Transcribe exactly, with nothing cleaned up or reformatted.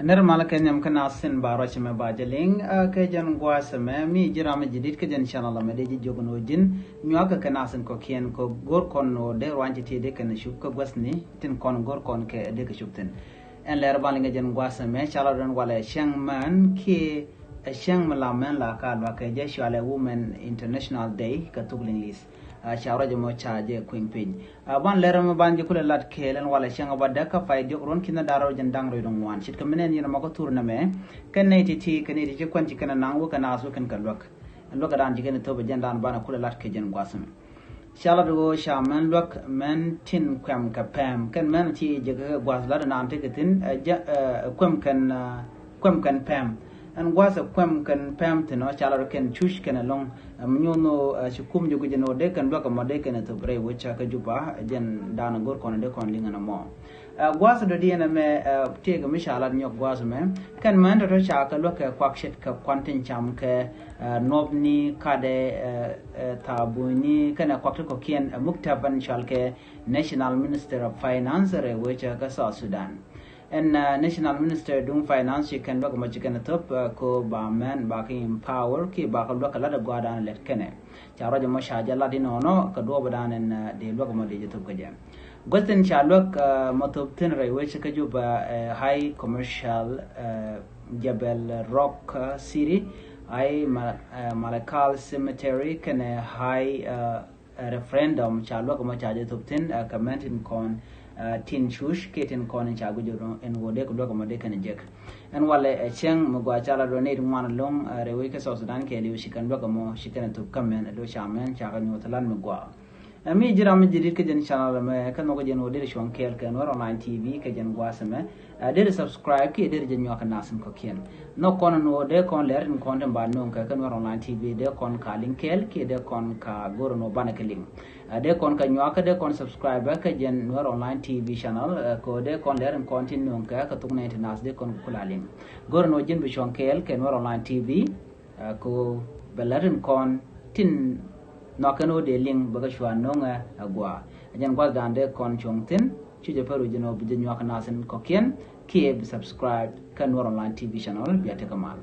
Nɛr malä kɛ nhiam kä nasin ba ruac mɛ ba jɛ liŋ kɛ jɛn gua̱a̱th mɛ mi ji̱ ram mi ji̱ dit kä jɛn channel mɛ dee ji̱ jiök ni wä ji̱n nyuak kɛ nasin kɔ̱kiɛn kɛ go̱r kɔn wä dee ruany ti ti dee kɛn cup kä gua̱thni tin kɔn go̱r kɔn kɛ dee kɛ cup thin. Ɛn lɛr ban liŋ kɛ jɛn gua̱a̱th mɛ ca la dɔn walɛ cäŋ män kiɛ ɛ cäŋ mi la män la ka luak kɛ jɛ cualɛ Women International Day kɛ thuk Liŋli̱th. Ca ruac mɔ ca jɛ kuiŋ piny. Ban lɛr mɛ ban jɛ kulɛ lat kɛɛl ɛn walɛ cäŋ ba däk kä pay diɔk ruɔ̱n ki̱n da̱r rɛw jɛn da̱ŋ rɛw ŋuan ce̱tkɛ mi nɛn yɛn mɔ kä thur nɛmɛ. Kɛn nɛy ti̱ti̱ kɛn nɛy ti̱ti̱ kuan ci kɛn naŋ wä kɛ naath wä kɛn kɛ luäk. Ɛn luäk kɛ daan ci kɛn thop ɛ jɛn daan banɛ kulɛ lat kɛ jɛn gua̱a̱th mɛ. Ca lat ɣöö ca män luäk män tin kuɛm kɛ pɛm kɛn män ti jɛ kɛ gua̱a̱th lat naan tekɛ thi̱n ɛ jɛ ɛ kuɛm kɛn ɛ kuɛm kɛn pɛm. Ɛn gua̱a̱th ɛ kuɛm kɛn pɛm thi̱n ɔ ca lat kɛn cuc kɛn ɛlɔ̱ŋ. Ɛm nyuɔ̱n ɣöö ɛ ci kum jɛ guic ɛn ɣöö dee kɛn luäk ɛmɔ dee kɛn ɛ thop rɛy wec ca kä Juba ɛ jɛn daan ɛ go̱r kɔn ɛ dee kɔn liŋ ɛn ɛmɔ. Ɛ gua̱a̱th dɔ̱diɛn ɛmɛ ɛ tëëkɛ mi ca lat nyɔk gua̱a̱th ɛmɛ kɛn män tɔ̱tɔ̱ ca kɛ luäk kɛ kuak ce̱tkɛ kuan tin cam kɛ ɛ nuɔpni kadɛ ɛ ɛ thabunyni kɛnɛ kuak ti kɔ̱kiɛn ɛ muk tɛpɛn cual kɛ National Minister of Finance rɛy wec kä South Sudan. Ɛn ɛ National Minister duŋ Finance ci kɛn luäk mɔ ci kɛn thop ɛ ko ba män ba kɛ empower ki ba kɛ luäk kɛ lat ɛ gua̱a̱dan lɛt kɛnɛ. Ca ruac mɔ ca jɛ lat inɔnɔ kɛ duɔɔp dan ɛn ɛ dee luäk mɔ dee jɛ thop kɛ jɛ. Guäthin ca luäk ɛ mɔ thop thin rɛy wec kä Juba ɛ High Commercial ɛ Jebel Rock City, High Ma- ɛ Malakal Cemetery kɛnɛ High ɛ ɛ referendum ca luäk mɔ ca jɛ thop thin ɛ kɛ män tin kɔn ɛ tin cuc kiɛ tin kɔn in ca guic ɛn ɣöö dee kɛ luäk mɔ dee kɛn jek. Ɛn walɛ ɛ cäŋ mi gɔaa ca la duɔ̱n nɛy ti ŋuan ɛlɔ̱ŋ ɛ rɛy wec kä South Sudan kɛɛliw ci kɛn luäk mɔ ci kɛn thop kä män ɛ do̱ ca män ca kɛ nyuɔ̱th lat mi gɔaa. Ɛ mi ji̱ ram mi ji̱ dit kä jɛn channel mɛ kä nhɔk jɛn ɣöö deri cuɔ̱ŋ kɛɛl kɛ Nuer Online T V kɛ jɛn gua̱a̱th mɛ. Ɛ deri subscribe kiɛ deri jɛ nyuak kɛ nasin kɔ̱kiɛn. Nhɔk kɔn ɛn ɣöö dee kɔn lɛr tin kɔn tin ba nööŋ kɛ kä Nuer Online T V dee kɔn ka liŋ kɛɛl kiɛ dee kɔn ka go̱r ɛn ɣöö banɛ kɛ liŋ. Ɛ dee kɔn ka nyuak kä dee kɔn subscribe kɛ jɛn Nuer Online T V channel ɛ kɛ ɣöö dee kɔn lɛr tin kɔn tin nööŋ kɛ kɛ thuk nɛy ti nath dee kɔn kɛ kula liŋ. Go̱r ɛn ɣöö ji̱n bi cuɔ̱ŋ kɛɛl kɛ Nuer Online T V. Ɛ ko bɛ lät in kɔn tin nhɔk kɛn ɣöö dee liŋ bɛ kɛ cua no̱ŋɛ ɛ gua̱a̱. Ɛ jɛn gua̱thdan dee kɔn cuɔ̱ŋ thi̱n cu jɛ pär wi̱c jɛn ɣöö bi jɛ nyuak nath in kɔ̱kiɛn kiɛ bi subscribe kä Nuer Online T V channel bia tekɛ mal.